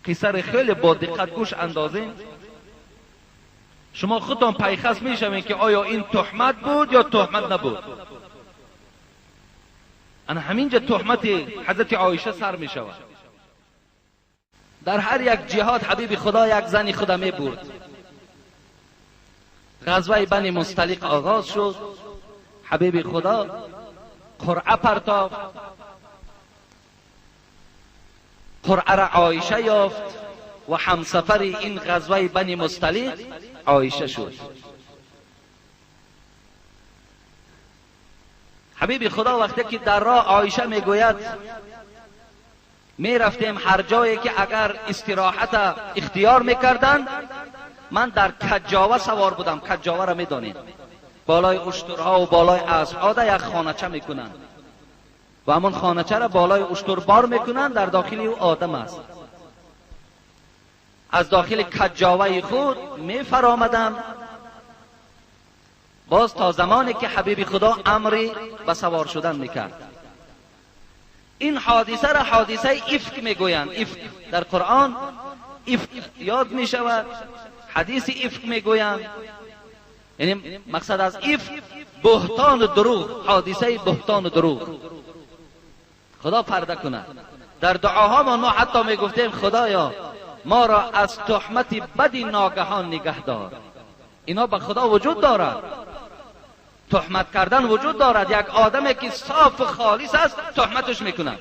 قصه خیلی با دقت گوش اندازین، شما خودتان پیخص میشوین که آیا این تهمت بود یا تهمت نبود. انا همینجا تهمت حضرت عایشه سر میشود. در هر یک جهاد حبیب خدا یک زن خدا می برد. غزوه بنی مصطلق آغاز شد. حبیب خدا قرعه پرتافت، قرعه را عایشه یافت و همسفر این غزوه بنی مصطلق عایشه شد. حبیب خدا وقتی که در راه عایشه میگوید میرفتیم هر جایی که اگر استراحت اختیار میکردن، من در کجاوه سوار بودم. کجاوه را میدانید، بالای اشترها و بالای اسبها یک خانچه میکنن و همون خانچه را بالای اشتر بار میکنن، در داخل او آدم است. از داخل کجاوه خود میفرآمدم باز تا زمانی که حبیب خدا امری به سوار شدن میکرد. این حادثه را حادثه افک میگویند. افک در قرآن افک یاد میشود، حدیث افک میگویند. یعنی مقصد از افک بهتان و دروغ، حادثه بهتان و دروغ. خدا پرده کند. در دعاها ما حتی میگفتیم خدایا ما را از تهمت بدی ناگهان نگه دار. اینا به خدا وجود دارد، تهمت کردن وجود دارد. یک آدمی که صاف و خالص است تهمتش میکند.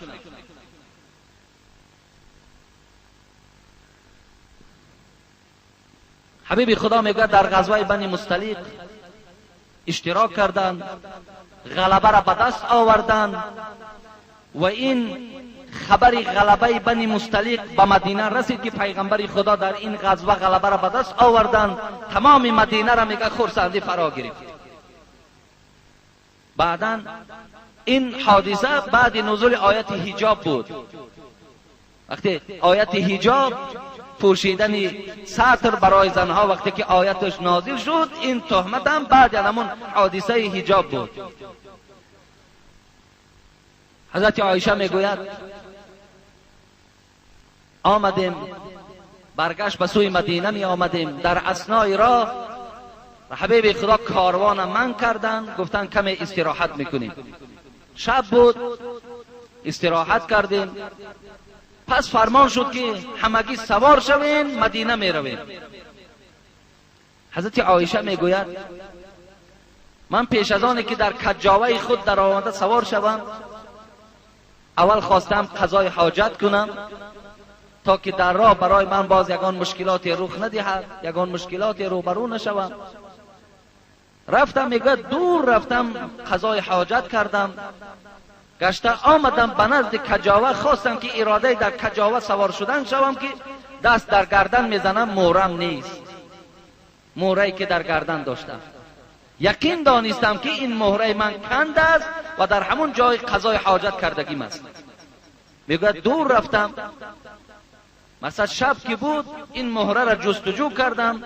حبیب خدا میگوید در غزوه بنی مصطلق اشتراک کردند، غلبه را به دست آوردند و این خبر غلبه بنی مصطلق به مدینه رسید که پیغمبر خدا در این غزوه غلبه را به دست آوردند. تمام مدینه را میگه خرسندی فرا گرفت. بعدا این حادثه بعد نزول آیت حجاب بود. وقتی آیت حجاب، پوشیدن ستر برای زنها، وقتی که آیتش نازل شد، این تهمت هم بعد همون حادثه حجاب بود. حضرت عایشه میگوید آمدیم، برگشت به سوی مدینه می آمدیم. در اثنای راه حبیب خدا کاروان من کردن، گفتن کمی استراحت میکنیم. شب بود، استراحت کردیم. پس فرمان شد که همگی سوار شوین، مدینه می رویم. حضرت عایشه میگوید من پیش از آنی که در کجاوه خود در آمده سوار شوم، اول خواستم قضای حاجت کنم تا که در راه برای من باز یگان مشکلات رخ ندهد، یگان مشکلات روبرو نشوم. رفتم، میگوید دور رفتم، قضای حاجت کردم، گشته آمدم به نزد کجاوه، خواستم که اراده در کجاوه سوار شدن شوم که دست در گردن میزنم، مورم نیست. مهره‌ای که در گردن داشتم، یقین دانستم که این مهره من کند است و در همون جای قضای حاجت کردگیم است. میگوید دور رفتم، مثلا شب که بود این مهره را جستجو کردم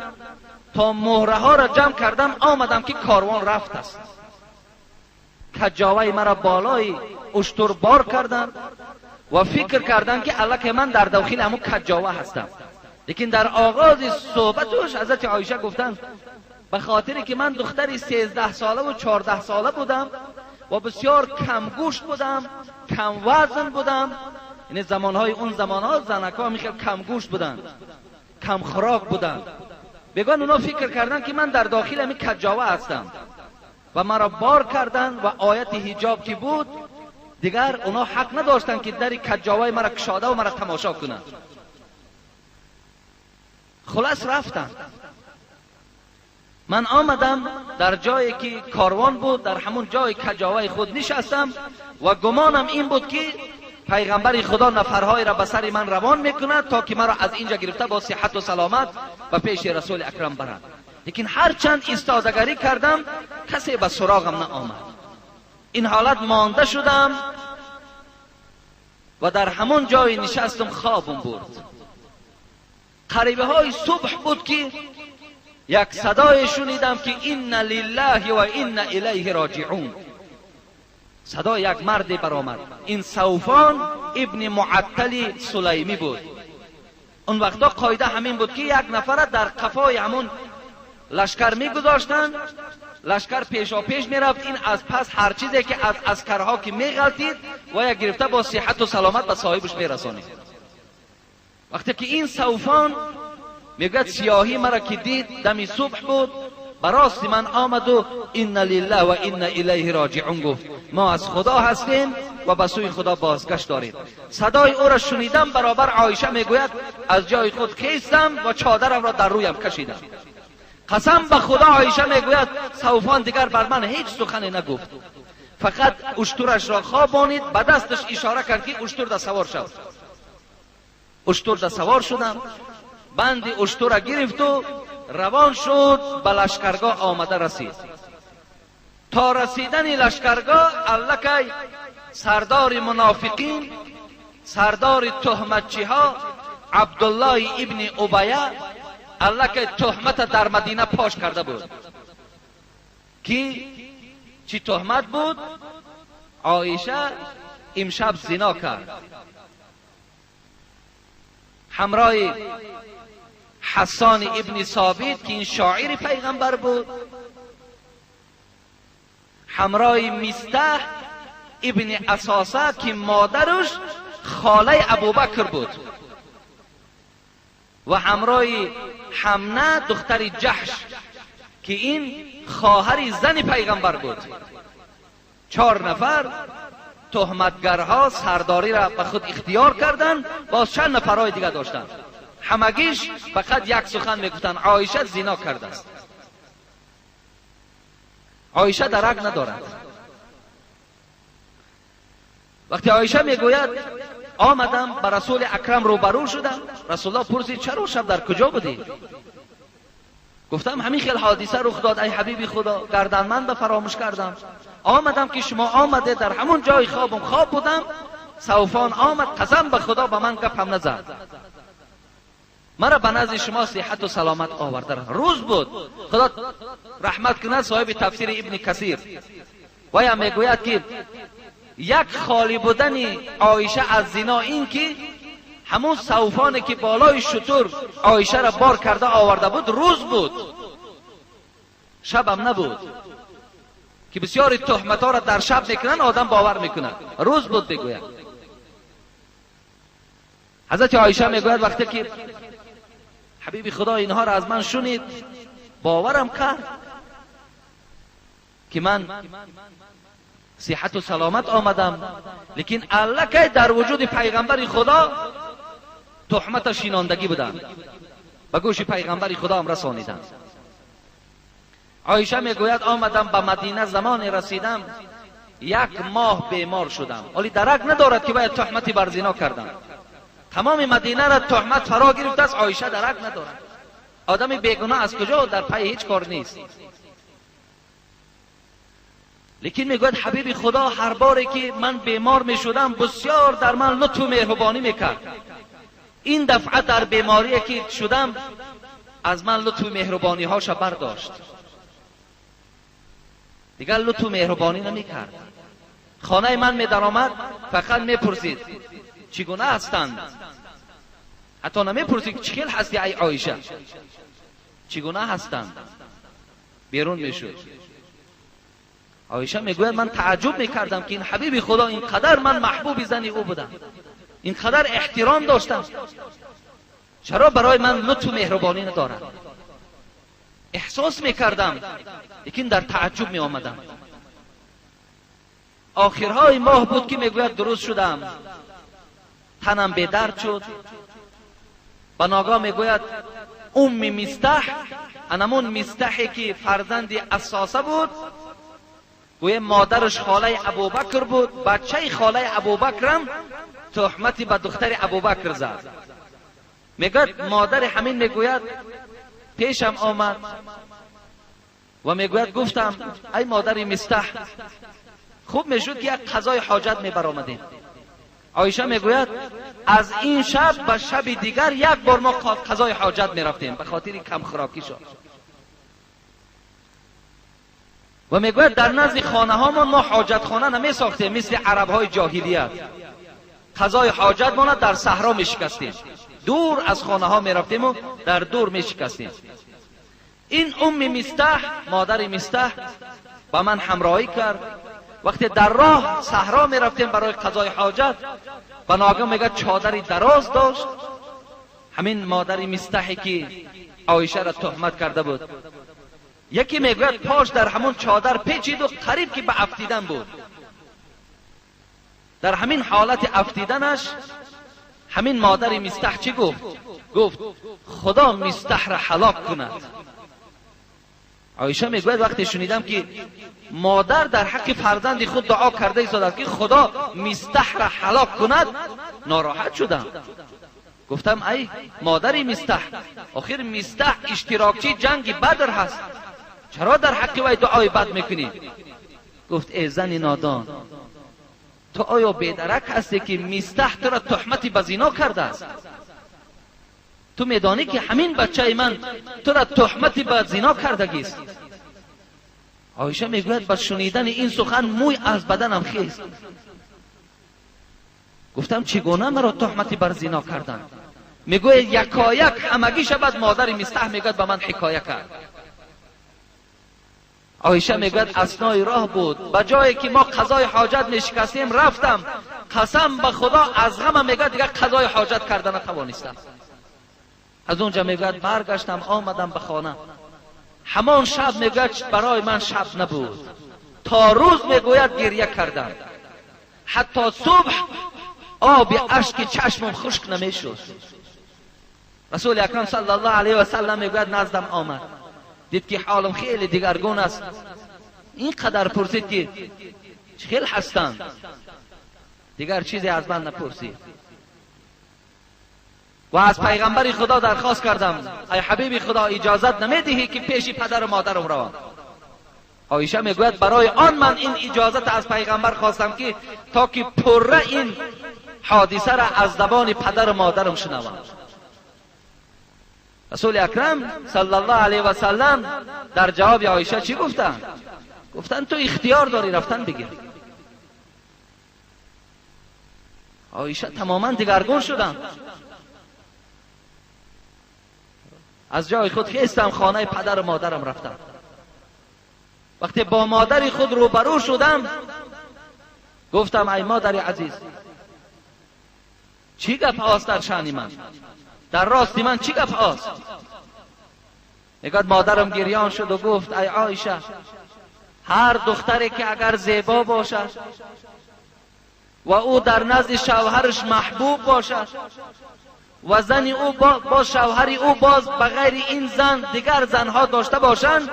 تا مهره ها را جمع کردم، آمدم که کاروان رفت است. کجاوه مرا بالای اشتر بار کردم و فکر کردم که الک من در داخل همون کجاوه هستم. لیکن در آغاز صحبتش حضرت عایشه گفتند به خاطری که من دختری 13 ساله و 14 ساله بودم و بسیار کم گوشت بودم، کم وزن بودم. یعنی زمانهای اون زمانها زنک‌ها میخیل کم گوشت بودن، کم خوراک بودن. بگن اونا فکر کردن که من در داخل همین کجاوه هستم و مرا بار کردن و آیت حجاب که بود دیگر اونا حق نداشتن که در کجاوه مرا کشاده و مرا تماشا کنن. خلاص رفتن. من آمدم در جایی که کاروان بود، در همون جای کجاوه خود نشستم و گمانم این بود که پیغمبر خدا نفرهای را به سر من روان میکند تا که مرا از اینجا گرفته با صحت و سلامت به پیش رسول اکرم برد. لیکن هرچند ایستادگری کردم کسی به سراغم نآمد. این حالت مانده شدم و در همون جای نشستم، خوابم برد. قریبه های صبح بود که یک صدای شنیدم که إن لله و إنا إلیه راجعون. صدای یک مرد برآمد. این صوفان ابن معطل سلیمی بود. اون وقتا قاعده همین بود که یک نفر در قفای همون لشکر میگذاشتند، لشکر پیشا پیش میرفت، این از پس هر چیزی که از عسکرها که میغلطید و یک گرفته با صحت و سلامت به صاحبش میرسانید. وقتی که این صوفان میگوید سیاهی مرا که دید، دمی صبح بود، براست من آمد و ان لله و ان الیه راجعون گفت، ما از خدا هستیم و به سوی خدا بازگشت داریم. صدای او را شنیدم، برابر عایشه میگوید از جای خود خیستم و چادرم را در رویم کشیدم. قسم به خدا عایشه میگوید صوفان دیگر بر من هیچ سخنی نگفت، فقط اشترش را خوابانید، به دستش اشاره کرد که اشتر در سوار شد. اشتر در سوار شدم، بند اشتر را گرفت و روان شد به لشکرگاه آمده رسید. تا رسیدن لشکرگاه الکی سردار منافقین، سردار تهمتچی ها، عبدالله ابن ابیه الکی تهمت در مدینه پاش کرده بود. کی چی تهمت بود؟ عایشه امشب زنا کرد، همراه حسان ابن ثابت که این شاعر پیغمبر بود، همراه مستح ابن اساسه که مادرش خاله ابوبکر بود، و همراه حمنه دختر جحش که این خواهر زن پیغمبر بود. 4 نفر تهمتگرها سرداری را به خود اختیار کردند، باز چند نفرهای دیگه داشتند. همگیش فقط یک سخن میگفتند، عایشه زنا کرده است. عایشه درک ندارد. وقتی عایشه میگوید آمدم به رسول اکرم روبرو شدم، رسول الله پرسید چرا شب در کجا بودی؟ گفتم همین خیلی حادثه رخ داد ای حبیبی خدا، گردن من به فراموش کردم، آمدم که شما آمده در همون جای خوابم خواب بودم، صوفان آمد، قسم به خدا به من گپ هم نزد، مرا به نزد شما صحت و سلامت آورده. روز بود، خدا رحمت کنه صاحب تفسیر ابن کثیر و میگوید که یک خالی بودن عایشه از زنا این که همون صوفانی که بالای شتر عایشه را بار کرده آورده بود روز بود، شب هم نبود که بسیاری تهمت ها را در شب میکنن آدم باور میکنه، روز بود. بگوید حضرت عایشه میگوید وقتی که حبیب خدا اینها را از من شنید باورم کرد که من صحت و سلامت آمدم، لیکن الکی در وجود پیغمبر خدا تهمت شیناندگی بودم، به گوش پیغمبر خدا هم رسانیدم. عایشه میگوید آمدم به مدینه، زمان رسیدم 1 ماه بیمار شدم، ولی درک ندارد که باید تهمتی بر زنا کردم. تمام مدینه را تهمت فرا گرفته است، عایشه درک ندارد. آدم بیگناه از کجا در پی هیچ کار نیست. لیکن میگوید حبیب خدا هر باری که من بیمار میشدم بسیار در من لطف و مهربانی میکرد. این دفعه در بیماری که شدم از من لطف و مهربانی هاش برداشت، دیگر لطف و مهربانی نمیکرد. خانه من میدرآمد فقط میپرسید چگونه هستند، حتی نمیپرسید چه هستی ای عایشه، چگونه هستند. بیرون میشد. عایشه میگوید من تعجب میکردم که این حبیب خدا اینقدر من محبوب زن او بودم، اینقدر احترام داشتم، چرا برای من لطف و مهربانی ندارد؟ احساس میکردم لیکن در تعجب میآمدم. آخرهای ماه بود که میگوید درست شدم، تنم به درد شد. به ناگاه میگوید ام مستح، انمون مستحی که فرزند اساسه بود، گویا مادرش خاله ابوبکر بود، بچه خاله ابوبکرم تهمتی به دختر ابوبکر زد. میگوید مادر همین میگوید پیشم آمد و میگوید گفتم ای مادر مستح، خوب میشد که یک قضای حاجت میبرآمدیم. عایشه میگوید از این شب به شب دیگر یک بار ما قضای حاجت میرفتیم به خاطر کم خوراکی شد. و میگوید در نزد خانه هامان ما حاجت خانه نمی ساختیم مثل عرب های جاهلیت، قضای حاجت ما در صحرا میشکستیم، دور از خانه ها میرفتیم و در دور میشکستیم. این ام مصطح، مادر مصطح، با من همراهی کرد. وقتی در راه صحرا میرفتیم برای قضای حاجت، به ناگهان میگه چادری دراز داشت. همین مادر مصطحی که عایشه را تهمت کرده بود، یکی میگوید پاش در همون چادر پیچید و قریب که به افتیدن بود. در همین حالت افتیدنش همین مادر مصطح چی گفت؟ گفت خدا مصطح را هلاک کند. عایشه میگوید وقتی شنیدم که مادر در حق فرزند خود دعا کرده ایستاد که خدا مصطح را هلاک کند، ناراحت شدم. گفتم ای مادر مصطح، آخر مصطح اشتراکچی جنگ بدر هست، چرا در حق وی دعای بد میکنی؟ گفت ای زن نادان، تو آیا بیدرک هستی که مصطح تو را تهمتی به زنا کرده است؟ تو میدانی که همین بچه من تو را تهمتی به زنا کردگیست؟ عایشه میگوید با شنیدن این سخن موی از بدنم خیست. گفتم چگونه مرا تهمتی بر زنا کردن؟ میگوید یکایک همگی شبد مادر مصطح میگوید به من حکایه کرد. عایشه میگوید اثنای راه بود، به جایی که ما قضای حاجت میشکستیم رفتم، قسم به خدا از غم میگوید دیگه قضای حاجت کرده نتوانستم. از اونجا میگوید برگشتم آمدم به خانه. همان شب میگوید برای من شب نبود، تا روز میگوید گریه کردم، حتی صبح آب اشک چشمم خشک نمیشد. رسول اکرم صلی الله علیه و سلم میگوید نزدم آمد، دید که حالم خیلی دیگرگون است. اینقدر پرسید که خیلی هستند، دیگر چیزی از من نپرسید. و از پیغمبر خدا درخواست کردم ای حبیب خدا اجازت نمیدهی که پیش پدر و مادرم روم؟ عایشه میگوید برای آن من این اجازت از پیغمبر خواستم که تا که پره این حادثه را از زبان پدر و مادرم شنوم. رسول اکرم صلی الله علیه و سلم در جواب عایشه چی گفتن؟ گفتن تو اختیار داری رفتن بگیر. عایشه تماما دیگرگون شدن. از جای خود خیستم خانه پدر و مادرم رفتم. وقتی با مادر خود روبرو شدم گفتم ای مادر عزیز، چی گپ هاست در شأن من؟ در راستی من چی گپ هاست؟ میگوید مادرم گریان شد و گفت ای عایشه، هر دختری که اگر زیبا باشد و او در نزد شوهرش محبوب باشد و زن او با شوهر او باز بغیر این زن دیگر زنها داشته باشند،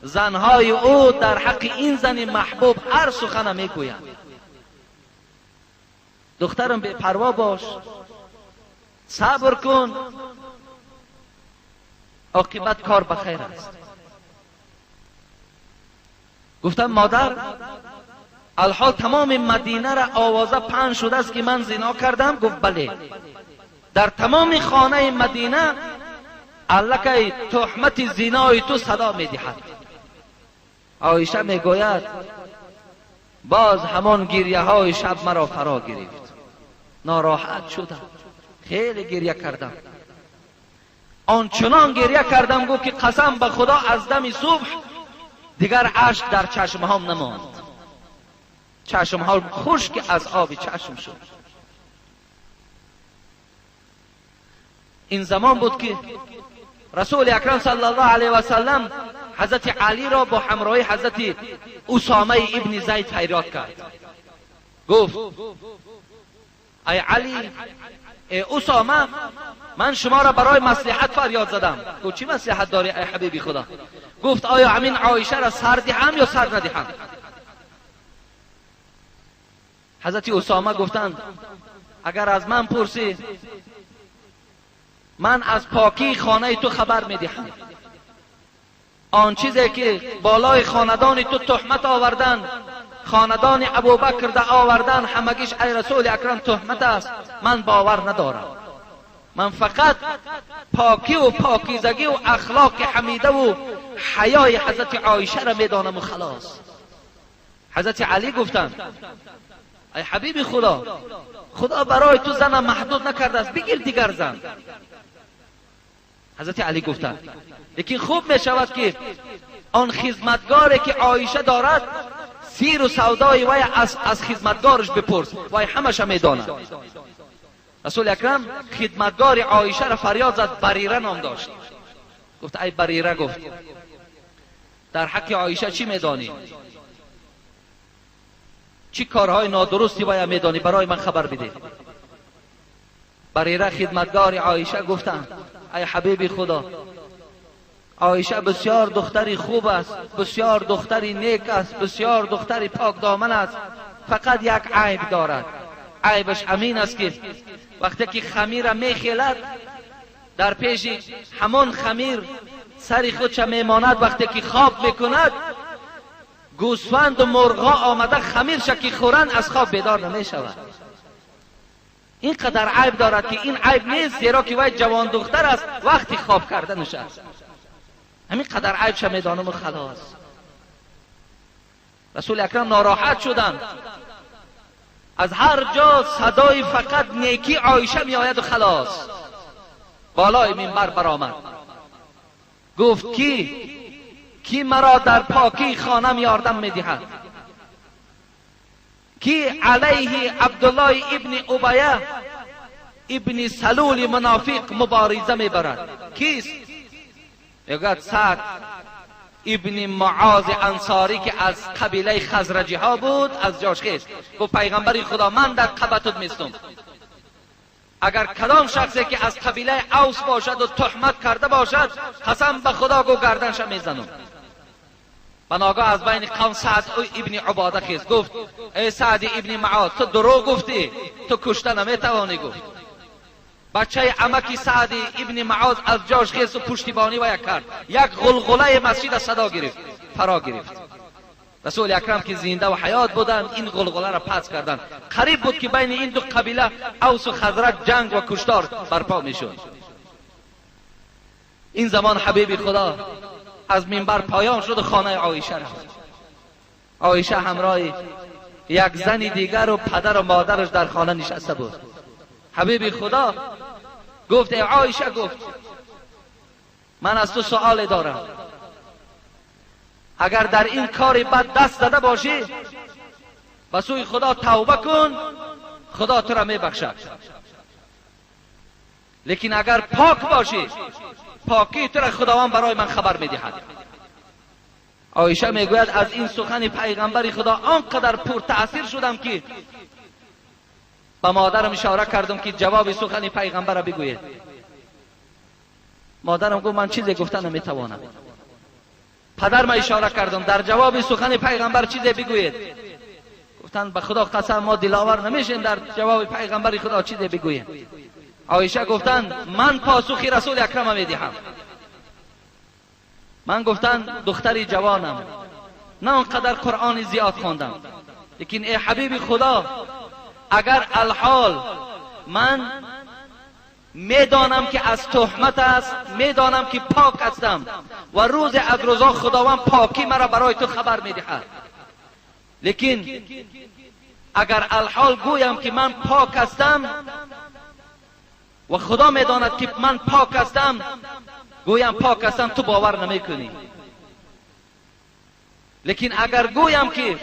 زنهای او در حق این زن محبوب هر سخن میگویند. دخترم بی پروا باش، صبر کن، عاقبت کار بخیر است. گفتم مادر، الحال تمام مدینه را آوازه پهن شده است که من زنا کردم؟ گفت بله. در تمام خانه مدینه الکی تهمت زنای تو صدا میدهد. عایشه میگوید باز همان گریه های شب مرا فرا گرفت، ناراحت شدم، خیلی گریه کردم، آنچنان گریه کردم گفت که قسم به خدا از دم صبح دیگر اشک در چشمهام نماند، چشمها خشک از آب چشم شد. این زمان بود که رسول اکرم صلی الله علیه و سلم حضرت علی را با همراهی حضرت اسامه ابن زید فریاد کرد. گفت ای علی، ای اسامه، من شما را برای مصلحت فریاد زدم. گفت چی مصلحت داری ای حبیبی خدا؟ گفت آیا همین عایشه را سر دهم یا سر ندهم؟ حضرت اسامه گفتند اگر از من پرسی من از پاکی خانه تو خبر میدهم، آن چیزی که بالای خاندان تو تهمت آوردن، خاندان ابوبکر ده آوردن، همگیش ای رسول اکرم تهمت است، من باور ندارم. من فقط پاکی و پاکیزگی و اخلاق حمیده و حیای حضرت عایشه را میدانم و خلاص. حضرت علی گفتند ای حبیب خدا، خدا برای تو زن محدود نکرده است، بگیر دیگر زن. حضرت علی گفتند لیکن خوب می شود که آن خدمتگاری که عایشه دارد سیر و سودای وی از خدمتگارش بپرس، وی همش میداند. رسول اکرم خدمتگار عایشه را فریاد زد، بریره نام داشت. گفت ای بریره، گفت در حق عایشه چی میدانی؟ چی کارهای نادرستی وی میدانی؟ برای من خبر بده. بریره خدمتگار عایشه گفتند ای حبیب خدا، عایشه بسیار دختری خوب است، بسیار دختری نیک است، بسیار دختری پاک دامن است، فقط یک عیب دارد. عیبش همین است که وقتی که خمیر میخیلد در پیش همان خمیر سر خودش میماند، وقتی که خواب میکند گوسفند و مرغا آمده خمیرش که خورند از خواب بیدار نمیشود. اینقدر عیب دارد که این عیب نیست، زیرا که وی جوان دختر است، وقتی خواب کردنش است. همین قدر عیبش میدانم و خلاص. رسول اکرم ناراحت شدند. از هر جا صدای فقط نیکی عایشه می آید و خلاص. بالای منبر برآمد، گفت کی مرا در پاکی خانم یاردم میدهد؟ کی علیه عبدالله ابن ابیه ابن سلول منافق مبارزه میبرد؟ کیست؟ میگوید سعد ابن معاذ انصاری که از قبیله خزرجی ها بود از جاش خیست. گفت پیغمبر خدا من در قبتت میستم، اگر کدام شخصی که از قبیله اوس باشد و تهمت کرده باشد قسم به خدا گو گردنش میزنم. بناگاه از بین قوم سعد ابن عباده خیست، گفت ای سعد ابن معاذ تو دروغ گفتی، تو کشته نمیتوانی. گفت بچه عمکی سعد ابن معاذ از جاش خیست و پشتیبانی و یک کرد، یک غلغله مسجد صدا گرفت، فرا گرفت. رسول اکرم که زنده و حیات بودند این غلغله را پس کردند. قریب بود که بین این دو قبیله اوس و خزرج جنگ و کشتار برپا میشد. این زمان حبیب خدا از منبر پایان شد و خانه عایشه رفت. عایشه همراه یک زن دیگر و پدر و مادرش در خانه نشسته بود. حبیب خدا گفت ای عایشه، گفت من از تو سؤال دارم، اگر در این کار بد دست زده باشی به سوی خدا توبه کن، خدا تو را میبخشد. لیکن اگر پاک باشی، پاکی تو را خداوند برای من خبر میدهد. عایشه میگوید از این سخن پیغمبر خدا آنقدر پر تاثیر شدم که به مادرم اشاره کردم که جواب سخن پیغمبر را بگوید. مادرم گفت من چیزی گفتن نمیتوانم. پدرم اشاره کردم در جواب سخن پیغمبر چیزی بگوید. گفتند به خدا قسم ما دلاور نمیشیم در جواب پیغمبر خدا چیزی بگوییم. عایشه گفتند من پاسخ رسول اکرم میدهم. من گفتند دختری جوانم، نه آنقدر قرآن زیاد خواندم، لیکن ای حبیب خدا اگر الحال من میدانم که از تهمت است، میدانم که پاک هستم و روز از روزا خداوند پاکی مرا برای تو خبر میدهد، لیکن اگر الحال گویم که من پاک هستم و خدا میداند که من پاک هستم، گویم پاک هستم تو باور نمیکنی. لیکن اگر گویم که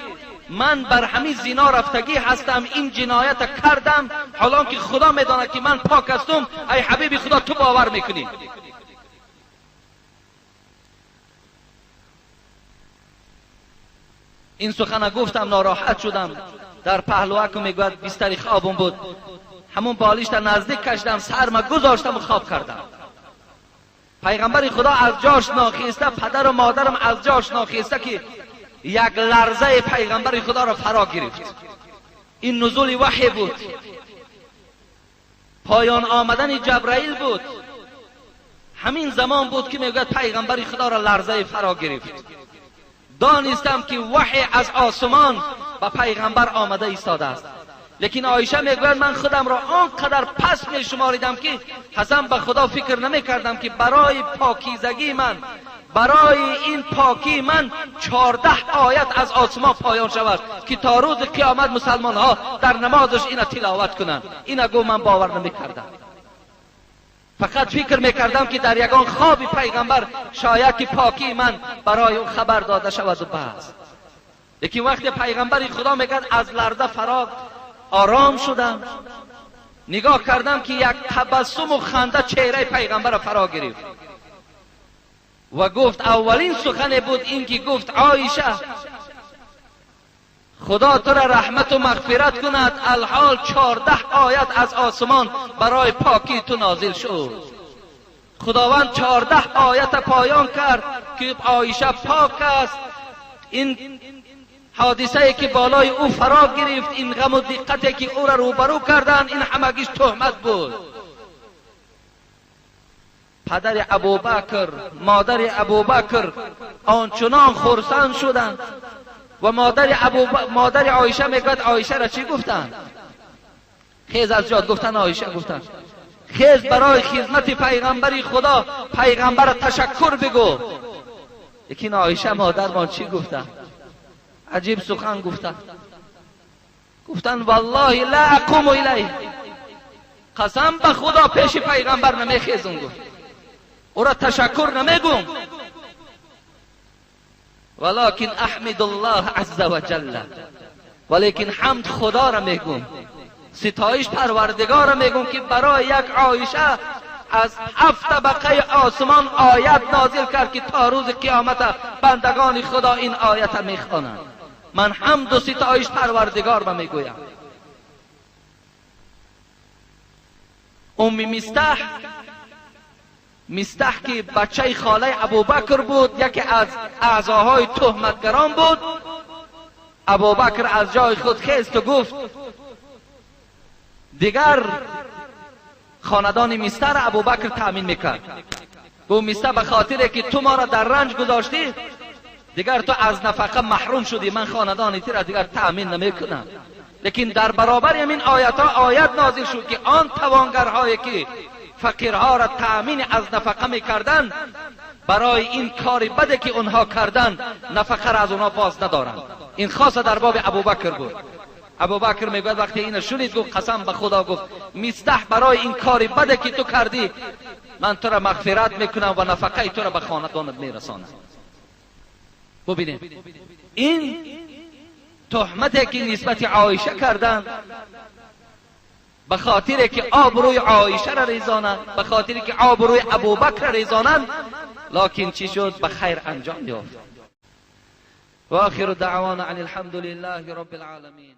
من بر همین زنا رفتگی هستم، این جنایت کردم، حالا که خدا میداند که من پاک هستم، ای حبیب خدا تو باور میکنی. این سخن گفتم ناراحت شدم. در پهلوکم میگوید بستری خوابم بود، همون بالشت نزدیک کشیدم، سرم گذاشتم و خواب کردم. پیغمبر خدا از جاش ناخیسته، پدر و مادرم از جاش ناخیسته که یک لرزه پیغمبر خدا را فرا گرفت. این نزول وحی بود، پایان آمدن جبرائیل بود. همین زمان بود که میگوید پیغمبر خدا را لرزه فرا گرفت. دانستم که وحی از آسمان به پیغمبر آمده ایستاده است. لیکن عایشه میگوید من خودم را آنقدر پس می شماریدم که قسم به خدا فکر نمی کردم که برای پاکیزگی من، برای این پاکی من 14 آیت از آسمان پایان شود که تا روز قیامت مسلمان ها در نمازش اینا تلاوت کنند. اینا گو من باور نمیکردم، فقط فکر میکردم که در یگان خواب پیغمبر شاید که پاکی من برای او خبر داده شود و بس. لیکن وقتی پیغمبر خدا میگد از لرزه فرا آرام شدم، نگاه کردم که یک تبسم و خنده چهره پیغمبر فرا گرفت و گفت اولین سخن بود این که گفت عایشه خدا تو را رحمت و مغفرت کند، الحال 14 آیت از آسمان برای پاکی تو نازل شد. خداوند 14 آیت پایان کرد که عایشه پاک است. این حادثه که بالای او فرا گرفت، این غم و دقتی که او را روبرو کردند، این همگیش تهمت بود. پدر ابوبکر، مادر ابوبکر آنچنان خرسند شدند و مادر عایشه میگوید عایشه را چی گفتند؟ خیز از جاد گفتن عایشه گفتند خیز برای خدمت پیغمبر خدا، پیغمبر تشکر بگو. لیکن عایشه مادر ما چی گفتند؟ عجیب سخن گفتند. گفتند والله لا اقوم الیه، قسم به خدا پیش پیغمبر نمیخیزم. گفت او را تشکر نمیگم، ولكن احمد الله عز وجل، ولیکن حمد خدا را میگم، ستایش پروردگار را میگم که برای یک عایشه از 7 طبقه آسمان آیت نازل کرد که تا روز قیامت بندگان خدا این آیت میخوانند. من حمد و ستایش پروردگار را میگویم. ام مستح که بچه خاله ابوبکر بود، یکی از اعضاهای تهمتگران بود. ابوبکر از جای خود خیست و گفت دیگر خاندان مستح را ابوبکر تأمین میکرد. گفت مستح به خاطر که تو ما را در رنج گذاشتی، دیگر تو از نفقه محروم شدی، من خاندان تی را دیگر تأمین نمیکنم. لیکن در برابر همین آیت ها آیت نازل شد که آن توانگرهایی که فقیرها را تأمین از نفقه میکردند، برای این کار بده که اونها کردند نفقه را از اونها باز ندارند. این خاصه در باب ابوبکر بود. ابوبکر میگوید وقتی اینو شنید گفت قسم به خدا، گفت مستح برای این کار بده که تو کردی من تو را مغفرت میکنم و نفقه تو را به خاندانت میرسانم. ببینید این تهمتی که نسبت عایشه کردند، به خاطر که آبروی عایشه را ریزانند، به خاطر که آبروی ابوبکر را ریزانند، لکن چی شد؟ به خیر انجام یافت. و آخر دعوانا ان الحمد لله رب العالمین.